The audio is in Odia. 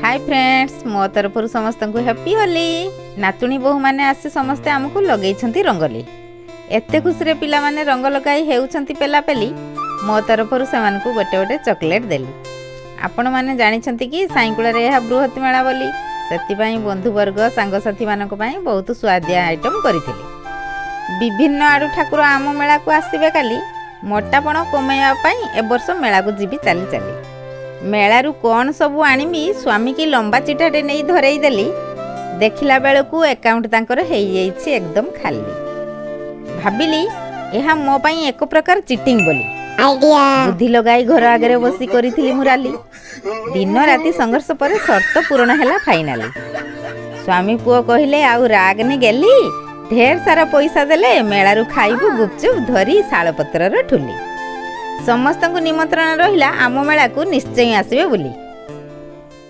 ହାଇ ଫ୍ରେଣ୍ଡସ୍, ମୋ ତରଫରୁ ସମସ୍ତଙ୍କୁ ହ୍ୟାପି ହୋଲି। ନାତୁଣୀ ବୋହୂମାନେ ଆସି ସମସ୍ତେ ଆମକୁ ଲଗେଇଛନ୍ତି ରଙ୍ଗୋଲି। ଏତେ ଖୁସିରେ ପିଲାମାନେ ରଙ୍ଗ ଲଗାଇ ହେଉଛନ୍ତି ପେଲାପେଲି। ମୋ ତରଫରୁ ସେମାନଙ୍କୁ ଗୋଟେ ଗୋଟେ ଚକୋଲେଟ୍ ଦେଲି। ଆପଣମାନେ ଜାଣିଛନ୍ତି କି ସାଇଁକୁଳରେ ଏହା ବୃହତ ମେଳା ବୋଲି? ସେଥିପାଇଁ ବନ୍ଧୁବର୍ଗ, ସାଙ୍ଗସାଥିମାନଙ୍କ ପାଇଁ ବହୁତ ସୁଆଦିଆ ଆଇଟମ୍ କରିଥିଲି। ବିଭିନ୍ନ ଆଡ଼ୁ ଠାକୁର ଆମ ମେଳାକୁ ଆସିବେ କାଲି। ମୋଟାପଣ କମାଇବା ପାଇଁ ଏ ବର୍ଷ ମେଳାକୁ ଯିବି ଚାଲି ଚାଲି। ମେଳାରୁ କ'ଣ ସବୁ ଆଣିବି, ସ୍ୱାମୀକି ଲମ୍ବା ଚିଠାଟେ ନେଇ ଧରେଇ ଦେଲି। ଦେଖିଲା ବେଳକୁ ଆକାଉଣ୍ଟ ତାଙ୍କର ହେଇଯାଇଛି ଏକଦମ ଖାଲି। ଭାବିଲି, ଏହା ମୋ ପାଇଁ ଏକ ପ୍ରକାର ଚିଟିଂ ବୋଲି। ଆଇଡିଆ। ବୁଦ୍ଧି ଲଗାଇ ଘର ଆଗରେ ବସି କରିଥିଲି ମୁଁ ରାଲି। ଦିନ ରାତି ସଂଘର୍ଷ ପରେ ସର୍ତ୍ତ ପୂରଣ ହେଲା ଫାଇନାଲି। ସ୍ୱାମୀ ପୁଅ କହିଲେ, "ଆଉ ରାଗନି ଗେଲି, ଢେର ସାରା ପଇସା ଦେଲେ ମେଳାରୁ ଖାଇବୁ ଗୁପଚୁପ ଧରି ଶାଳପତ୍ରର ଠୁଲି।" ସମସ୍ତଙ୍କୁ ନିମନ୍ତ୍ରଣ ରହିଲା, ଆମ ମେଳାକୁ ନିଶ୍ଚୟ ଆସିବେ ବୋଲି।